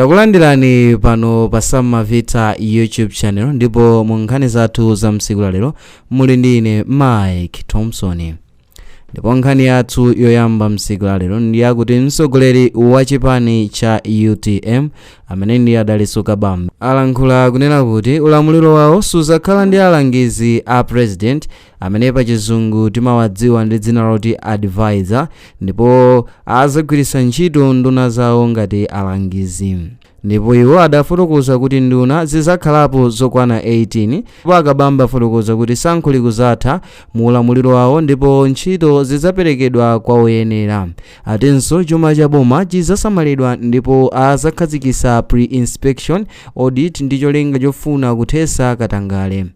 Takulandirani pano pa Sam Mavita YouTube channel, ndipo mu nkhani zathu za msiku lalero muli ndi ine Mike Thompson. Ndipo nkhani yathu yoyamba msiku lalero ndi yakuti mtsogoleri wa chipani cha UTM, amene ndi Adaliso Kabambe, alankhula kunena kuti ulamuliro wawo suzakhala ndi alangizi a president, amene pachizungu timawadziwa ndi dzina loti advisor, ndipo azagwiritsa ntchito nduna zawo ngati alangizi. Ndipo iwo adafotokoza kuti nduna zizakhalapo zokwana 18. Ndipo Akabambe afotokoza kuti tsankho likuzatha mu ulamuliro wawo ndipo ntchito zidzaperekedwa kwa oyenera. Atinso chuma cha boma chidzasamalidwa ndipo azakhazikitsa pre-inspection audit ndi cholinga chofuna kuthetsa katangale.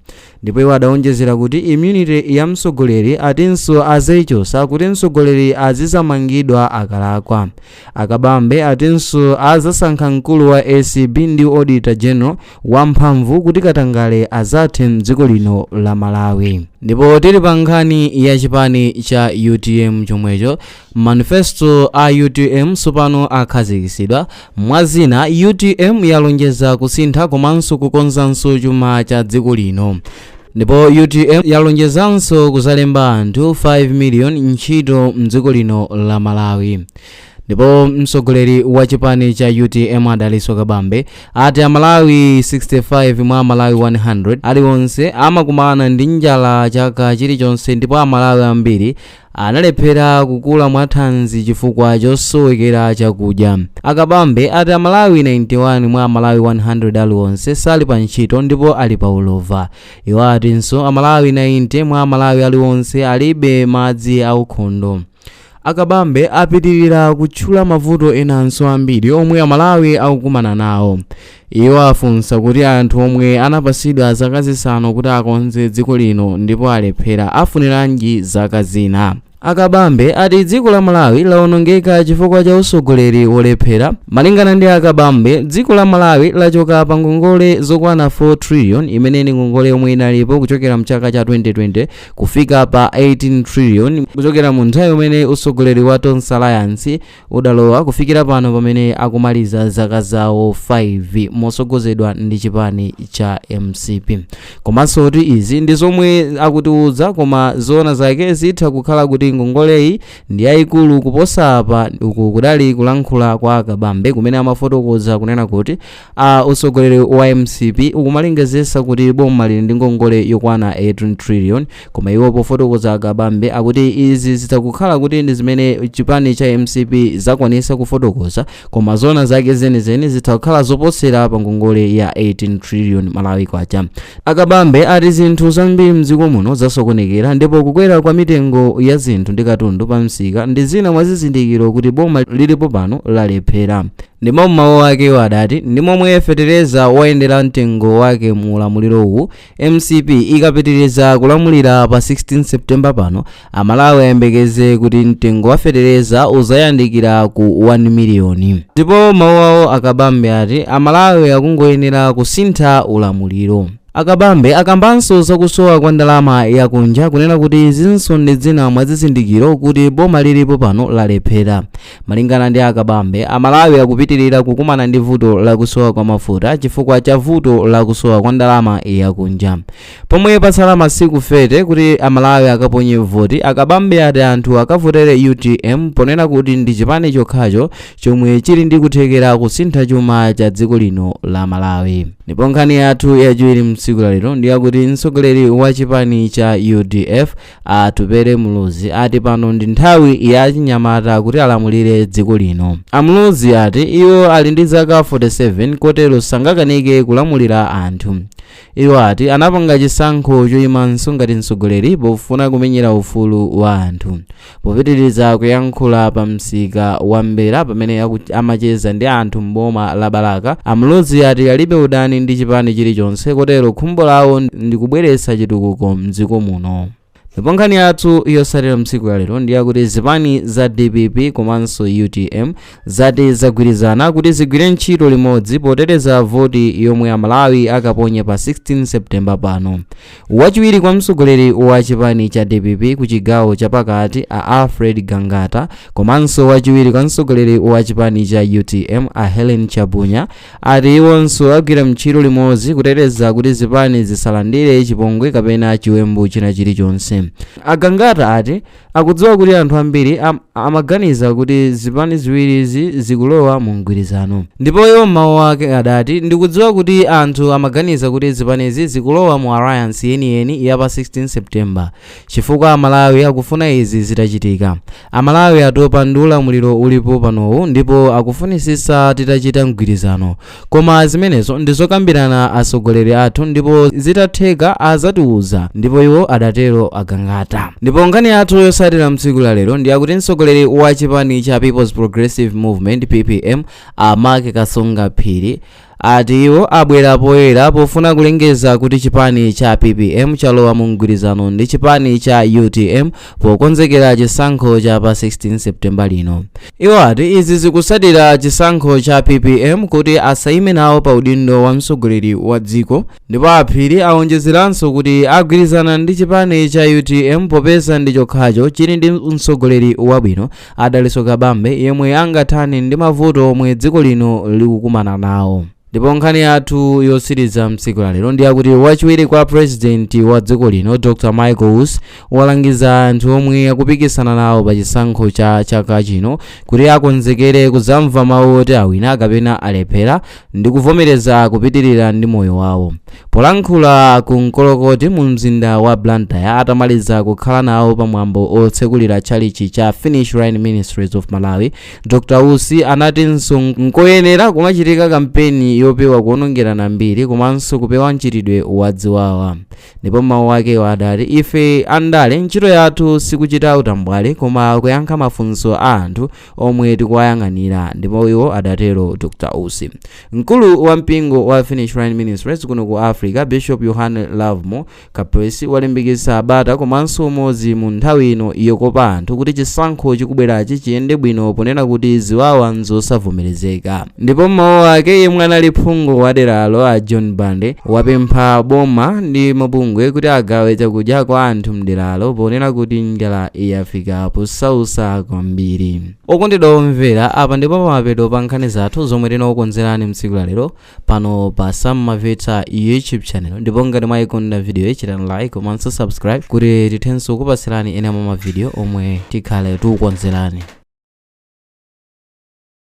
Ndipo iwo adawonjezera kuti immunity ya mtsogoleri atinso azayichosa, kuti mtsogoleri azizamangidwa akalakwa. Akabambe atinso azasankha mkulu wa ACB ndi Auditor General wamphamvu kuti katangale azathe mdziko lino la Malawi. Ndipo tili pa nkhani ya chipani cha UTM chomwecho, manifesto a UTM tsopano akhazikitsidwa. Mwazina, UTM yalonjeza kusintha komanso kukonzanso chuma cha dziko lino. Ndipo UTM yalonjezanso kuzalemba anthu 5 million ntchito mdziko lino la Malawi. Ndipo mtsogoleri wa chipani cha UTM, Adaliso Kabambe, ati Amalawi 65 mwa Amalawi 100 aliwonse amakumana ndi njala chaka chilichonse, ndipo Amalawi ambiri analephera kukula mwathanzi chifukwa chosowekera chakudya. Akabambe ati Amalawi 91 mwa Amalawi 100 aliwonse sali pa ntchito ndipo ali pa ulova. Iwo atinso Amalawi 90 mwa Amalawi aliwonse alibe madzi aukhondo. Akabambe apitirira kutchula mavuto enanso ambiri omwe Amalawi akukumana nawo. Iwo afunsa kuti anthu omwe anapasidwa zaka 5 kuti akonze dziko lino ndipo alephera, afuniranji zaka zina? Akabambe ati dziko la Malawi lawonongeka chifukwa cha usogoleri wolephera. Malingana ndi Akabambe, dziko la Malawi lachoka pa ngongole zokwana 4 trillion, imene ni ngongole yomwe inalipo kuchokera mchaka cha 2020, kufika pa 18 trillion kuchokera mu nthawi imene usogoleri wa Tonse Alliance udalowa kufikira pano pamene akumaliza zaka zawo 5 mosogozedwa ndi chipani cha MCP. Komanso kuti izi ndi zomwe akutiuza, koma zoona zake zitha kukhala kuti ngongoleyi ndi yayikulu kuposa apa. Uku kudali kulankhula kwa Akabambe kumene amafotokoza kunena kuti usogoleri wa MCP ukumalengezesa kuti boma lili ndi ngongole yokwana 18 trillion, koma iwo pofotokoza, Akabambe akuti izi zitakukhala kuti ndi zimene chipani cha MCP zakwanisa kufotokoza, koma zona zake zenizeni zitha kukhala zoposera pa ngongole ya 18 trillion Malawi kwacha. Akabambe ati zinthu zambiri mdziko muno zasokonekera, ndipo kukwera kwa mitengo ya zinthu ndi katundu pa msika ndi zina mwa zizindikiro kuti boma lilipo pano lalephera. Ndipo mmawu ake adati ndi momwe fetereza wayendera mtengo wake mu ulamuliro uwu, MCP ikapitiriza kulamulira pa 16 September pano, Amalawi ayembekeze kuti mtengo wa fetereza uzayandikira ku 1 miliyoni. Ndipo mawu awo, Akabambe ati Amalawi akungoyenera kusintha ulamuliro. Akabambe akambanso zakusowa kwa ndalama yakunja, kunena kuti izinso ndi zina mwa zizindikiro kuti boma lilipo pano lalephera. Malingana ndi Akabambe, Amalawi akupitirira kukumana ndi vuto lakusowa kwa mafuta chifukwa cha vuto lakusowa kwa ndalama yakunja. Pomwe patsala masiku 30 kuti Amalawi akaponye voti, Akabambe ati anthu akavotere UTM, ponena kuti ndi chipani chokhacho chomwe chili ndi kuthekera kusintha chuma cha dziko lino la Malawi. Ndipo nkhani yathu yachiwiri mtsiku lalero ndi yakuti mtsogoleri wa chipani cha UDF, Atupele Muluzi, ati pano ndi nthawi ya chinyamata kuti alamulire dziko lino. Amuluzi ati iwo ali ndi zaka 47, kotero sangakanike kulamulira anthu. Iwo ati anapanga chisankho choyimanso ngati mtsogoleri pofuna kumenyera ufulu wa anthu. Popitiriza kuyankhula pa msika wa Mbera pamene amacheza ndi anthu m'boma la Balaka, Amuluzi ati alibe udani ndi chipani chilichonse, kotero khumbo lawo ndi kubweretsa chitukuko mdziko muno. Ndipo nkhani yathu yosalira mtsiku la lero ndi yakuti zipani za DPP komanso UTM zati zagwirizana kuti zigwire ntchito limodzi poteteza voti yomwe Amalawi akaponye pa 16 September pano. Wachiwiri kwa mtsogoleri wa chipani cha DPP ku chigawo chapakati a Alfred Gangata komanso wachiwiri kwa mtsogoleri wa chipani cha UTM a Helen Chabunya ati iwonso agwira ntchito limodzi kuteteza kuti zipani zisalandire chipongwe kapena chiwembu china chilichonse. Agangata ati akudziwa kuti anthu ambiri amaganiza kuti zipani ziwirizi zikulowa mu mgwirizano. Ndipo iwo mawu ake adati, ndikudziwa kuti anthu amaganiza kuti zipanizi zikulowa mu alliance yeniyeni ya pa 16 September chifukwa Amalawi akufuna izi zitachitika. Amalawi atopa ndi ulamuliro ulipo panowu ndipo akufunisisa titachita mgwirizano, koma zimenezo ndizokambirana atsogoleri athu ndipo zitatheka azatiuza, ndipo iwo adatero Agangata. Ndipo nkhani yathu yotsatira mtsiku la lero ndi akuti mtsogoleri wa chipani cha People's Progressive Movement PPM a Mark Kasonga Phiri ati iwo abwera poyera pofuna kulengeza kuti chipani cha PPM chalowa mu mgwirizano ndi chipani cha UTM pokonzekera chisankho cha pa 16 September lino. Iwo ati izi zikutsatira chisankho cha PPM kuti asayime nawo pa udindo wa mtsogoleri wa dziko. Ndipo aphiri awonjezeranso kuti agwirizana ndi chipani cha UTM popeza ndi chokhacho chili ndi mtsogoleri wabwino Adaliso Kabambe yemwe angathane ndi mavuto omwe dziko lino likukumana nawo. Ndipo nkhani yathu yotsiriza mtsiku la lero ndi yakuti wachiwiri kwa president wa dziko lino Dr Michael Usi walangiza anthu omwe akupikisana nawo pa chisankho cha chaka chino kuti akonzekere kudzamva mawu oti awina kapena alephera ndi kuvomereza kupitirira ndi moyo wawo. Polankhula ku Nkolokoti mu mzinda wa Blantyre atamaliza kukhala nawo pamwambo otsekulira tchalichi cha Finish Line Ministries of Malawi, Dr Usi anatinso nkoyenera kumachitika kampeni yopewa kuwonongerana mbiri komanso kupewa mchitidwe wadziwawa. Ndipo mawu ake adati, ife andale ntchito yathu sikuchita utambwale koma kuyankha mafunso a anthu omwe tikuwayang'anira, ndipo iwo adatero Dr Usi. Mkulu wa mpingo wa Finish Line Ministries kuno ku Africa Bishop Yohane Lovemore Kapesi walimbikitsa bata komanso umodzi mu nthawi ino yokopa anthu kuti chisankho chikubwerachi chiyende bwino ponena kuti ziwawa nzosavomerezeka. Ndipo mawu ake yemwe anali phungu wa deralo a John Bande wapempha boma ndi mabungwe kuti agawe chakudya kwa anthu mderalo ponena kuti njala yafika posausa kwambiri. Okondedwa omvera, apa ndipo pamapeto pa nkhani zathu zomwe tinakukonzerani mtsiku la lero pano pa Sam Mavita YouTube channel. Ndipo ngati mwayikonda video, chitani like komanso subscribe kuti tithenso kupatsirani ena mwa mavidiyo omwe tikhale tikukonzerani.